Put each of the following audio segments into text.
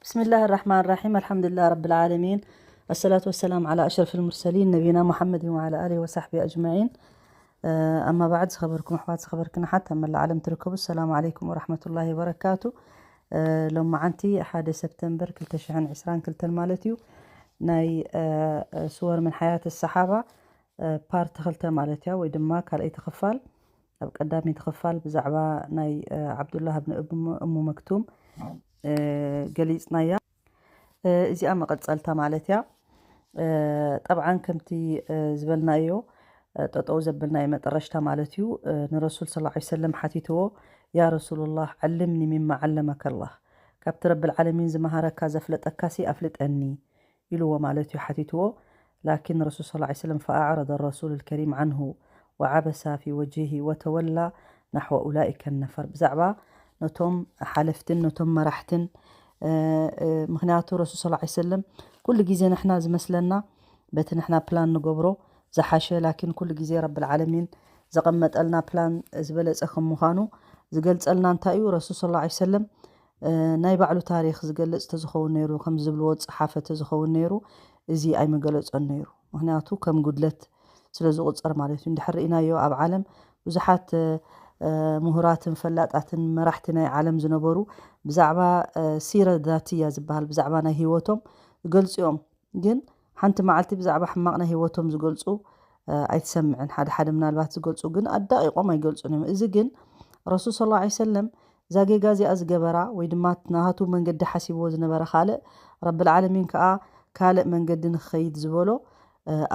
بسم الله الرحمن الرحيم. الحمد لله رب العالمين. الصلاة والسلام على أشرف المرسلين نبينا محمد وعلى آله وصحبه أجمعين. أما بعد، ዝኸበርኩም ኣሕዋት፣ ዝኸበርክን ኣሓት ኣብ መላእ ዓለም ትርከቡ፣ السلام عليكم ورحمة الله وبركاته. ሎማዓንቲ ሓደ ሰፕተምበር ክልተ ሽሕን ዕስራን ክልተን ማለት እዩ። ናይ ሱወር ምን ሓያት ሰሓባ ፓርት ክልተ ማለት እያ፣ ወይ ድማ ካልኣይቲ ክፋል። ኣብ ቀዳመይቲ ክፋል ብዛዕባ ናይ ዓብዱላህ ብን እሙ መክቱም ገሊፅናያ። እዚኣ መቐፀልታ ማለት እያ። ጠብዓን ከምቲ ዝበልናዮ፣ ጠጠው ዘብልናዮ መጠረሽታ ማለት እዩ። ንረሱል صلى الله عليه وسلم ሓቲትዎ، يا رسول الله علمني مما علمك الله، ካብቲ ረብል ዓለሚን ዝመሃረካ ዘፍለጠካሲ ኣፍልጠኒ ኢልዎ ማለት እዩ ሓቲትዎ። ላኪን ረሱል صلى الله عليه وسلم فأعرض الرسول الكريم عنه وعبس في وجهه وتولى نحو أولئك النفر። ብዛዕባ ነቶም ሓለፍትን ነቶም መራሕትን፣ ምክንያቱ ረሱል صلى الله عليه وسلم ኩሉ ግዜ ንሕና ዝመስለና በቲ ንሕና ፕላን ንገብሮ ዝሓሸ፣ ላኪን ኩሉ ግዜ ረብል ዓለሚን ዘቐመጠልና ፕላን ዝበለፀ ከም ምዃኑ ዝገልፀልና እንታይ እዩ? ረሱል صلى الله عليه وسلم ናይ ባዕሉ ታሪክ ዝገልፅ ተዝኸውን ነይሩ፣ ከም ዝብልዎ ዝፀሓፈ ተዝኸውን ነይሩ፣ እዚ ኣይመገለፆን ነይሩ። ምክንያቱ ከም ጉድለት ስለ ዝቁፀር ማለት እዩ። እንድሕር ርኢናዮ ኣብ ዓለም ብዙሓት ምሁራትን ፈላጣትን መራሕቲ ናይ ዓለም ዝነበሩ ብዛዕባ ሲረ ዛትያ ዝበሃል ብዛዕባ ናይ ህይወቶም ዝገልፁ እዮም። ግን ሓንቲ መዓልቲ ብዛዕባ ሕማቕ ናይ ህይወቶም ዝገልፁ ኣይትሰምዕን። ሓደ ሓደ ምናልባት ዝገልፁ ግን ኣዳቂቆም ኣይገልፁን እዮም። እዚ ግን ረሱል صلى الله عليه وسلم እዛ ጌጋ እዚኣ ዝገበራ ወይ ድማ ናቱ መንገዲ ሓሲብዎ ዝነበረ ካልእ፣ ረብል ዓለሚን ከዓ ካልእ መንገዲ ንክኸይድ ዝበሎ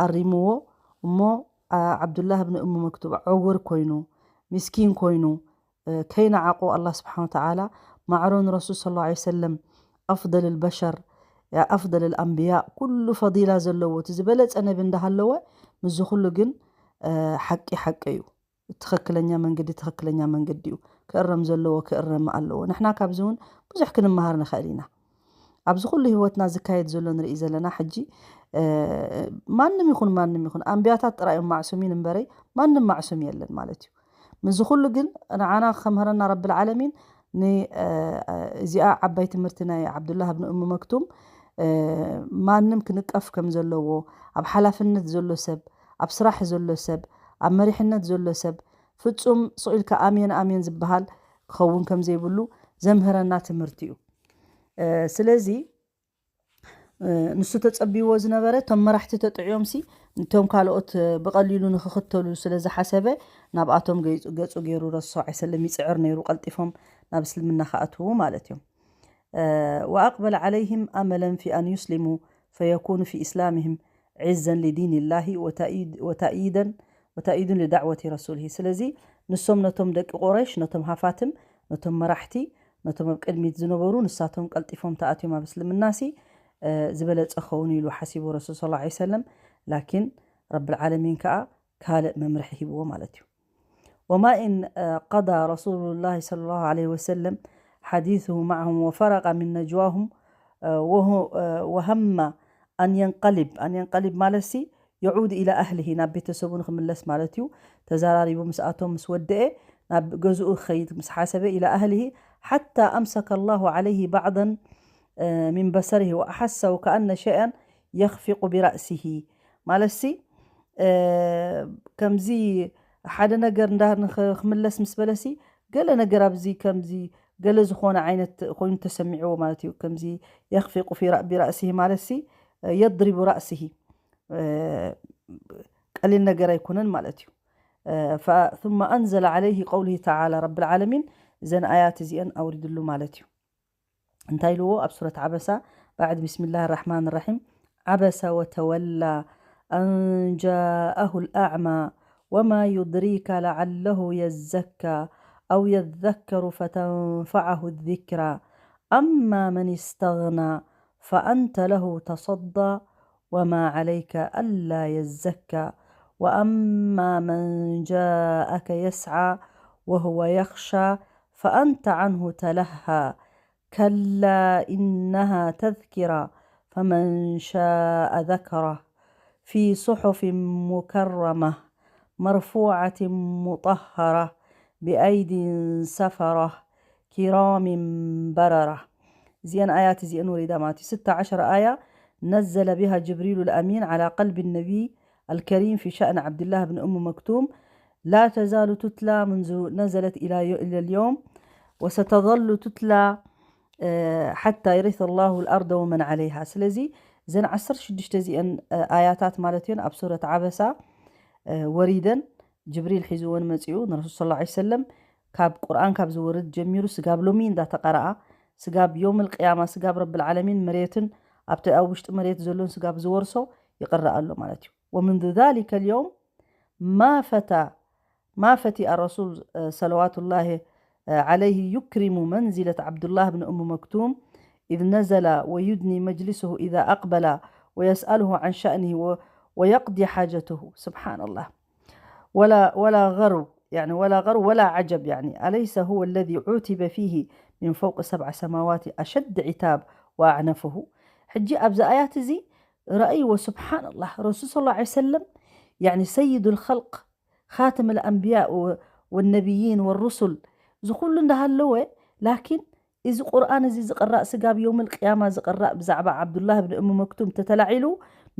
ኣሪምዎ እሞ ዓብዱላህ ብን እሙ መክቱብ ዕውር ኮይኑ፣ ሚስኪን ኮይኑ ከይነዓቆ ኣላህ ስብሓን ወተዓላ ማዕሮ ንረሱል صلى الله عليه وسلم أفضل البشر أفضل الأنبياء ኩሉ ፈዲላ ዘለዎ እቲ ዝበለፀ ነቢ እንዳሃለወ፣ ምስዚ ኩሉ ግን ሓቂ ሓቂ እዩ። ትኽክለኛ መንገዲ ትኽክለኛ መንገዲ እዩ። ክእረም ዘለዎ ክእረም ኣለዎ። ንሕና ካብዚ እውን ብዙሕ ክንመሃር ንኽእል ኢና። ኣብዚ ኩሉ ህይወትና ዝካየድ ዘሎ ንርኢ ዘለና ሕጂ ማንም ይኹን ማንም ይኹን ኣንብያታት ጥራይ እዮም ማዕሱሚን እምበረይ ማንም ማዕሱም የለን ማለት እዩ። ምዚ ኩሉ ግን ንዓና ከምህረና ረብል ዓለሚን እዚኣ ዓባይ ትምህርቲ ናይ ዓብዱላህ ብን እሙ መክቱም ማንም ክንቀፍ ከም ዘለዎ፣ ኣብ ሓላፍነት ዘሎ ሰብ፣ ኣብ ስራሕ ዘሎ ሰብ፣ ኣብ መሪሕነት ዘሎ ሰብ ፍጹም ስቕ ኢልካ ኣሜን ኣሜን ዝበሃል ክኸውን ከም ዘይብሉ ዘምህረና ትምህርቲ እዩ። ስለዚ ንሱ ተጸብይዎ ዝነበረ እቶም መራሕቲ ተጥዕዮምሲ እቶም ካልኦት ብቐሊሉ ንኽኽተሉ ስለ ዝሓሰበ ናብኣቶም ገጹ ገይሩ ረሱ ሰለም ይጽዕር ነይሩ፣ ቀልጢፎም ናብ እስልምና ክኣትዉ ማለት እዮም። وأقبل عليهم أملا في أن يسلموا فيكون في إسلامهم عزا لدين الله وتأييدا وتأييد لدعوة رسوله። ስለዚ ንሶም ነቶም ደቂ ቁረይሽ፣ ነቶም ሃፋትም፣ ነቶም መራሕቲ፣ ነቶም ኣብ ቅድሚት ዝነበሩ ንሳቶም ቀልጢፎም ተኣትዮም ኣብ እስልምናሲ ዝበለጸ ኸውን ኢሉ ሓሲቡ ረሱል صلى الله عليه وسلم። ላኪን ረብል ዓለሚን ከኣ ካልእ መምርሒ ሂብዎ ማለት እዩ። وما إن قضى رسول الله صلى الله عليه وسلم حديثه معهم وفرغ من نجواهم وهم أن ينقلب، أن ينقلب ማለት ሲ يعود إلى أهله، ናብ ቤተሰቡ ንክምለስ ማለት እዩ። ተዘራሪቡ ምስኣቶም ምስ ወደአ ናብ ገዝኡ ክኸይድ ምስ ሓሰበ إلى أهله حتى أمسك الله عليه بعضا من بصره وأحس وكأن شيئا يخفق برأسه ማለት ሲ ከምዚ ሓደ ነገር እንዳ ክምለስ ምስ በለሲ ገለ ነገር ኣብዚ ከምዚ ገለ ዝኾነ ዓይነት ኮይኑ ተሰሚዕዎ ማለት እዩ። ከምዚ يخفق في رأ- برأسه ማለት ሲ يضرب رأسه ቀሊል ነገር ኣይኮነን ማለት እዩ። ثم أنزل عليه قوله تعالى، ረብል ዓለሚን እዘን ኣያት እዚአን ኣውሪድሉ ማለት እዩ። እንታይ ኢልዎ ኣብ ሱረት ዓበሳ بعد بسم الله الرحمن الرحيم عبس وتولى أن جاءه الأعمى وما يدريك لعله يزكى أو يذكر فتنفعه الذكرى أما من استغنى فأنت له تصدى وما عليك ألا يزكى وأما من جاءك يسعى وهو يخشى فأنت عنه تلهى كلا إنها تذكرة فمن شاء ذكره في صحف مكرمة مرفوعة مطهرة بأيد سفرة كرام بررة. እዚአን ኣያት እዚአን ወሪዳ ማለት እዩ። ستة عشر آية نزل بها جبريل الأمين على قلب النبي الكريم في شأن عبد الله بن أم مكتوم لا تزال تتلى منذ نزلت إلى إلى اليوم وستظل تتلى حتى يرث الله الأرض ومن عليها. ስለዚ እዘን ዓሰርተ ሽዱሽተ እዚአን ኣያታት ማለት እየን ኣብ ሱረት ዓበሳ ወሪደን ጅብሪል ሒዝወን መፂኡ ንረሱል صلى الله عليه وسلم ካብ ቁርኣን ካብ ዝወርድ ጀሚሩ ስጋብ ሎሚ እንዳተቐረኣ ስጋብ ዮም ልቅያማ ስጋብ ረብል ዓለሚን መሬትን ኣብቲ ኣብ ውሽጢ መሬት ዘሎን ስጋብ ዝወርሶ ይቕረእ ኣሎ ማለት እዩ። ومنذ ذلك اليوم ما فتى ما فتئ الرسول صلوات الله عليه يكرم منزلة عبد الله بن أم مكتوم إذ نزل ويدني مجلسه إذا أقبل ويسأله عن شأنه و- ويقضي حاجته. سبحان الله. ولا ولا غرو يعني ولا غرو ولا عجب يعني أليس هو الذي عوتب فيه من فوق سبع سماوات أشد عتاب وأعنفه. ሕጂ ኣብዚ ኣያት እዚ ረእይዎ سبحان الله رسول صلى الله عليه وسلم يعني سيد الخلق خاتم الأنبياء و- والنبيين والرسل እዚ ኩሉ እንዳሃለወ ላኪን እዚ ቁርኣን እዚ ዝቕራእ ስጋብ ዮም ልቅያማ ዝቕራእ ብዛዕባ ዓብዱላህ ብን እም መክቱም ተተላዒሉ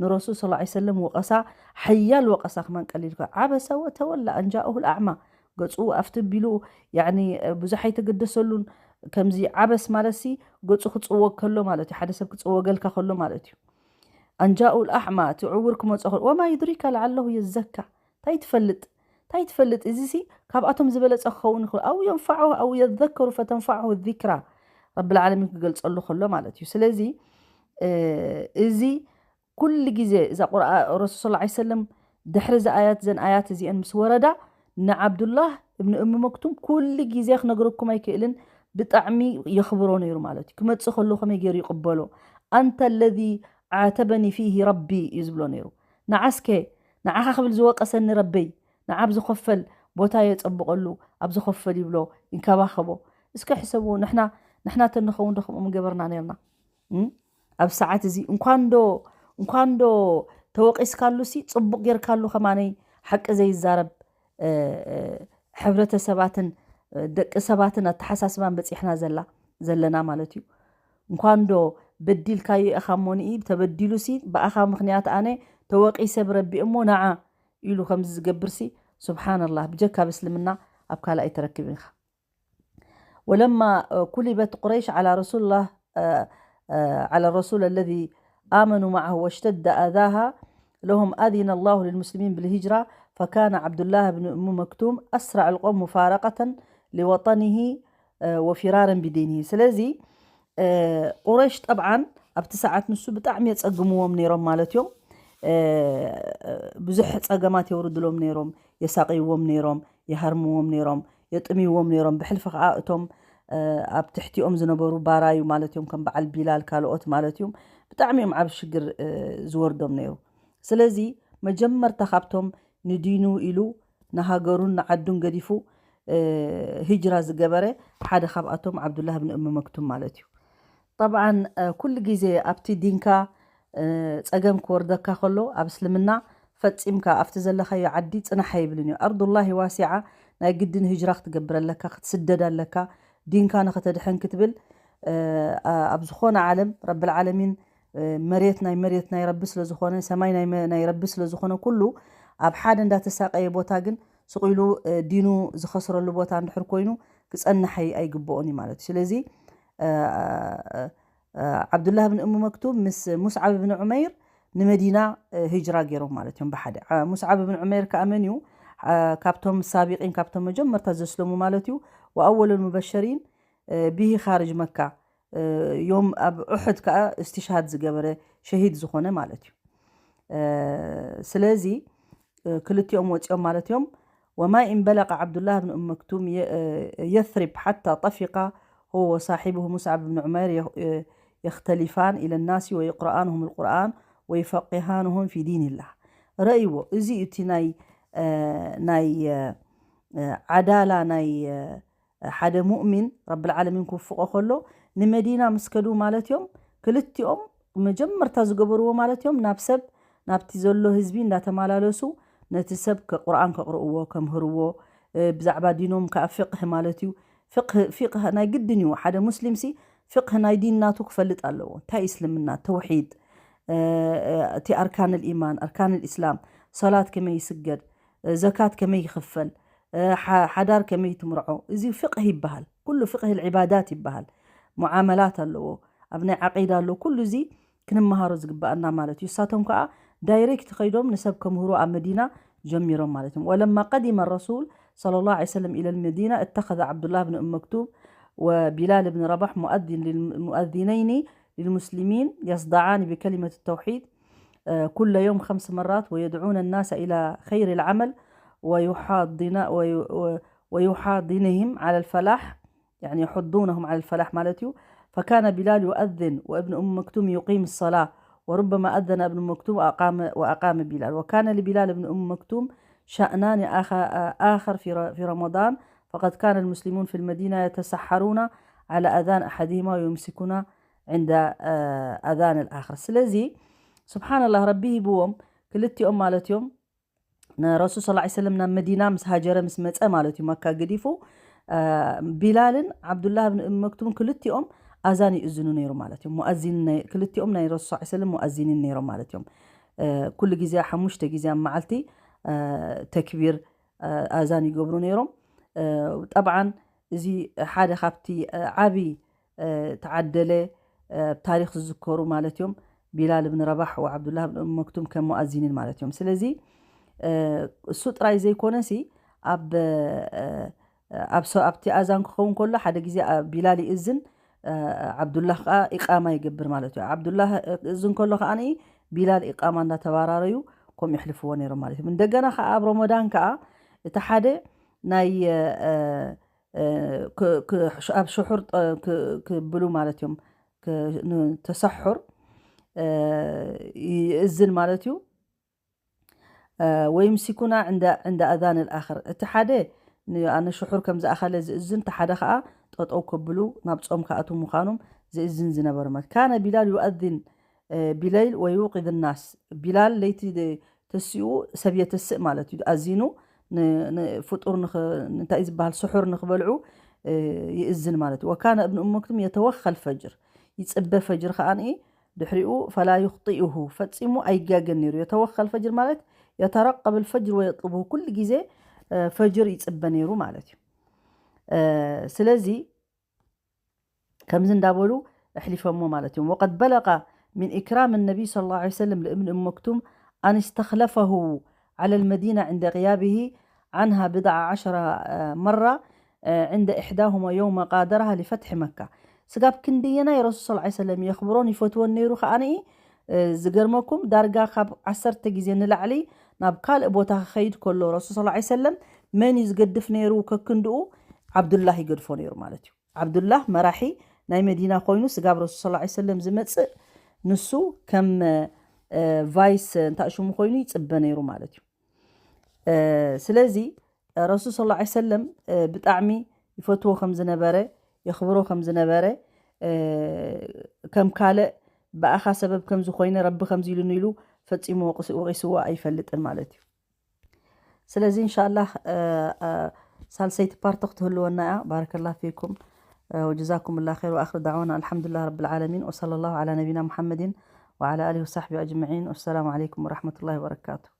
ንረሱል صلى الله عليه وسلم ወቐሳ ሓያል ወቐሳ ክማን ቀሊል ኮ ዓበሰ ወተወላ أن جاءه الأعمى ገፁ ኣፍትብ ኢሉ ያኒ ብዙሕ ኣይተገደሰሉን ከምዚ ዓበስ ማለት ሲ ገፁ ክፅወግ ከሎ ማለት እዩ ሓደ ሰብ ክፅወገልካ ከሎ ማለት እዩ أن جاءه الأعمى እቲ ዕውር ክመፆ ከሎ وما يدريك لعله يزكى እንታይ ትፈልጥ እንታይ ትፈልጥ እዚ ሲ ካብኣቶም ዝበለፀ ክኸውን ይኽእል أو ينفعه أو يذكر فتنفعه الذكرى ረብል ዓለሚን ክገልፀሉ ከሎ ማለት እዩ ስለዚ እዚ ኩሉ ግዜ እዛ ቁርኣን ረሱል صلى الله عليه وسلم ድሕሪ እዚ ኣያት ዘን ኣያት እዚአን ምስ ወረዳ ንዓብዱላህ እብን እም መክቱም ኩሉ ግዜ ክነግረኩም ኣይክእልን ብጣዕሚ የኽብሮ ነይሩ ማለት እዩ ክመፅእ ከሎ ከመይ ገይሩ ይቕበሎ أنت الذي عاتبني فيه ربي እዩ ዝብሎ ነይሩ ንዓስከ ንዓኻ ክብል ዝወቀሰኒ ረበይ ንዓብ ዝኸፈል ቦታ የፀብቐሉ ኣብ ዝኸፈል ይብሎ ይንከባኸቦ እስከ ሕሰቡ ንሕና ንሕና ተንኸውን ዶ ከምኡ ምገበርና ነርና ኣብ ሰዓት እዚ እንኳን ዶ እንኳን ዶ ተወቂስካሉ ሲ ፅቡቅ ጌርካሉ ከማነይ ሓቂ ዘይዛረብ ሕብረተሰባትን ደቂ ሰባትን ኣተሓሳስባን በፂሕና ዘላ ዘለና ማለት እዩ እንኳን ዶ በዲልካዮ ኢኻ እሞ ንኢ ተበዲሉ ሲ ብኣኻ ምክንያት ኣነ ተወቂሰ ብረቢ እሞ ንዓ ኢሉ ከምዚ ዝገብር ሲ ስብሓንላህ ብጀካ ብእስልምና ኣብ ካልእ ኣይትረክብን ኢኻ ولما كلبت قريش على رسول الله على الرسول الذي آمنوا معه واشتد أذاها لهم أذن الله للمسلمين بالهجرة فكان عبد الله بن أم مكتوم أسرع القوم مفارقة لوطنه وفرارا بدينه ስለዚ ቁረሽ ጠብዓን ኣብቲ ሰዓት ንሱ ብጣዕሚ የፀግምዎም ነይሮም ማለት እዮም ብዙሕ ፀገማት የውርድሎም ነይሮም የሳቀይዎም ነይሮም ይሃርምዎም ነይሮም የጥምይዎም ነይሮም ብሕልፊ ከዓ እቶም ኣብ ትሕቲኦም ዝነበሩ ባራዩ ማለት እዮም ከም በዓል ቢላል ካልኦት ማለት እዮም ብጣዕሚ እዮም ዓብ ሽግር ዝወርዶም ነይሩ ስለዚ መጀመርታ ካብቶም ንዲኑ ኢሉ ንሃገሩን ንዓዱን ገዲፉ ሂጅራ ዝገበረ ሓደ ካብኣቶም ዓብዱላህ ብን እም መክቱም ማለት እዩ ጠብዓን ኩሉ ግዜ ኣብቲ ዲንካ ፀገም ክወርደካ ከሎ ኣብ እስልምና ፈፂምካ ኣብቲ ዘለኻዮ ዓዲ ፅናሕ ኣይብልን እዩ ኣርዱላሂ ዋሲዓ ናይ ግድን ህጅራ ክትገብር ኣለካ ክትስደድ ኣለካ ዲንካ ንኸተድሐን ክትብል ኣብ ዝኾነ ዓለም ረብል ዓለሚን መሬት ናይ መሬት ናይ ረቢ ስለዝኾነ ሰማይ ናይ ረቢ ስለዝኾነ ኩሉ ኣብ ሓደ እንዳተሳቀየ ቦታ ግን ስቕ ኢሉ ዲኑ ዝኸስረሉ ቦታ እንድሕር ኮይኑ ክፀንሐይ ኣይግብኦን እዩ ማለት እዩ ስለዚ ዓብዱላህ ብን እሙ መክቱብ ምስ ሙስዓብ ብን ዑመይር ንመዲና ሂጅራ ገይሮም ማለት እዮም ብሓደ ሙስዓብ ብን ዑመይር ከዓ መን እዩ ካብቶም ሳቢቂን ካብቶም መጀመርታ ዘስለሙ ማለት እዩ ወኣወል ሙበሸሪን ብሂ ካርጅ መካ ዮም ኣብ ኡሕድ ከዓ እስትሽሃድ ዝገበረ ሸሂድ ዝኾነ ማለት እዩ ስለዚ ክልቲኦም ወፂኦም ማለት እዮም وما إن بلغ عبد الله بن أم مكتوم يثرب حتى طفق هو وصاحبه مصعب بن عمير يختلفان إلى الناس ويقرآنهم القرآن ويفقهانهم في دين الله رأيو إزي إتي ناي ناي عدالة ناي ሓደ ሙእሚን ረብል ዓለሚን ክውፍቆ ከሎ ንመዲና ምስ ከዱ ማለት እዮም ክልቲኦም መጀመርታ ዝገበርዎ ማለት እዮም ናብ ሰብ ናብቲ ዘሎ ህዝቢ እንዳተመላለሱ ነቲ ሰብ ቁርኣን ከቕርእዎ ከምህርዎ ብዛዕባ ዲኖም ከዓ ፊቅህ ማለት እዩ ፊቅህ ናይ ግድን እዩ ሓደ ሙስሊም ሲ ፍቅህ ናይ ዲን ናቱ ክፈልጥ ኣለዎ። እንታይ እስልምና፣ ተውሒድ፣ እቲ ኣርካን ልኢማን፣ ኣርካን ልእስላም፣ ሰላት ከመይ ይስገድ፣ ዘካት ከመይ ይኽፈል፣ ሓዳር ከመይ ትምርዖ፣ እዚ ፍቅህ ይበሃል። ኩሉ ፍቅህ ልዕባዳት ይበሃል። ሙዓመላት ኣለዎ፣ ኣብ ናይ ዓቂዳ ኣለዎ። ኩሉ እዚ ክንመሃሮ ዝግበኣና ማለት እዩ። እሳቶም ከዓ ዳይሬክት ከይዶም ንሰብ ከምህሩ ኣብ መዲና ጀሚሮም ማለት እዮም። ولما قدم الرسول صلى الله عليه وسلم إلى المدينة اتخذ عبد الله بن أم مكتوم وبلال بن رباح مؤذن للمؤذنين للمسلمين يصدعان بكلمة التوحيد كل يوم خمس مرات ويدعون الناس إلى خير العمل ويحاضن ويحاضنهم على الفلاح يعني يحضونهم على الفلاح ማለት እዩ. فكان بلال يؤذن وابن أم مكتوم يقيم الصلاة وربما أذن ابن مكتوم وأقام, وأقام بلال وكان لبلال بن أم مكتوم شأنان آخر في في رمضان فقد كان المسلمون في المدينة يتسحرون على أذان أحدهما ويمسكون عند أذان الآخر ስለዚ سبحان الله ረቢ ሂብዎም ክልቲኦም ማለት እዮም ንረሱል صلى الله عليه وسلم ናብ መዲና ምስ ሃጀረ ምስ መፀ ማለት እዩ መካ ገዲፉ ቢላልን ዓብዱላህ ብን እም መክቱም ክልቲኦም ኣዛን ይእዝኑ ነይሩ ማለት እዮም ሙኣዚን ክልቲኦም ናይ ረሱል صلى الله عليه وسلم ሙኣዚኒን ነይሮም ማለት እዮም ኩሉ ግዜ ሓሙሽተ ግዜ ኣብ መዓልቲ ተክቢር ኣዛን ይገብሩ ነይሮም ጠብዓን እዚ ሓደ ካብቲ ዓብይ ተዓደለ ታሪክ ዝዝከሩ ማለት እዮም ቢላል ብን ረባሕ ወዓብዱላህ ብን እም መክቱም ከም ሙኣዚኒን ማለት እዮም ስለዚ እሱ ጥራይ ዘይኮነሲ ኣብ ኣብቲ ኣዛን ክኸውን ከሎ ሓደ ግዜ ቢላል ይእዝን ዓብዱላህ ከዓ ኢቃማ ይገብር ማለት እዩ ዓብዱላህ እዝን ከሎ ከዓ ቢላል ኢቃማ እንዳተባራረዩ ከም ይሕልፍዎ ነይሮም ማለት እዩ እንደገና ከዓ ኣብ ረመዳን ከዓ እቲ ሓደ ናይ ኣብ ሽሑር ክብሉ ማለት እዮም ተሰሑር ይእዝን ማለት እዩ ወይምሲኩና ዕንደ ኣዛን ልኣኽር እቲ ሓደ ኣነ ሽሑር ከም ዝኣኸለ ዝእዝን እቲ ሓደ ከዓ ጠጠው ከብሉ ናብ ፆም ክኣትዉ ምዃኖም ዝእዝን ዝነበሩ ማለት ካነ ቢላል ዩኣዝን ቢለይል ወይውቅድ ናስ ቢላል ለይቲ ተሲኡ ሰብ የተስእ ማለት እዩ ኣዚኑ ፍጡር እንታይ ዝበሃል ስሑር ንክበልዑ ይእዝን ማለት እዩ ወካነ እብን እም መክቱም የተወኸል ፈጅር ይፅበ ፈጅር ከዓ ድሕሪኡ ፈላ ዩኽጢኡሁ ፈፂሙ ኣይጋገን ነይሩ የተወኸል ፈጅር ማለት የተረቀብ ልፈጅር ወየጥልብሁ ኩሉ ግዜ ፈጅር ይፅበ ነይሩ ማለት እዩ ስለዚ ከምዚ እንዳበሉ ኣሕሊፈሞ ማለት እዮም وقد بلغ من إكرام النبي صلى الله عليه وسلم لابن أم مكتوم أن استخلفه على المدينة عند غيابه عنها بضع عشر مرة عند إحداهما يوم غادرها لفتح مكة ስጋብ ክንደየናይ ረሱል صلى الله عليه وسلم የኽብሮን ይፈትዎን ነይሩ ከዓኒ ዝገርመኩም ዳርጋ ካብ ዓሰርተ ግዜ ንላዕሊ ናብ ካልእ ቦታ ክኸይድ ከሎ ረሱል صلى الله عليه وسلم መን እዩ ዝገድፍ ነይሩ ከክንድኡ ዓብዱላህ ይገድፎ ነይሩ ማለት እዩ ዓብዱላህ መራሒ ናይ መዲና ኮይኑ ስጋብ ረሱል صلى الله عليه وسلم ዝመፅእ ንሱ ከም ቫይስ እንታይ ሽሙ ኮይኑ ይፅበ ነይሩ ማለት እዩ ስለዚ ረሱል صلى الله عليه وسلم ብጣዕሚ ይፈትዎ ከም ዝነበረ የኽብሮ ከም ዝነበረ ከም ካልእ ብኣኻ ሰበብ ከም ዝኾይነ ረቢ ከምዚ ኢሉኒ ኢሉ ፈፂሙ ወቂስዎ ኣይፈልጥን ማለት እዩ ስለዚ እንሻላህ ሳልሰይቲ ፓርት ክትህልወና እያ ባረከላ ፊኩም وجزاكم الله خير وآخر دعوانا الحمد لله رب العالمين وصلى الله على نبينا محمد وعلى آله وصحبه أجمعين والسلام عليكم ورحمة الله وبركاته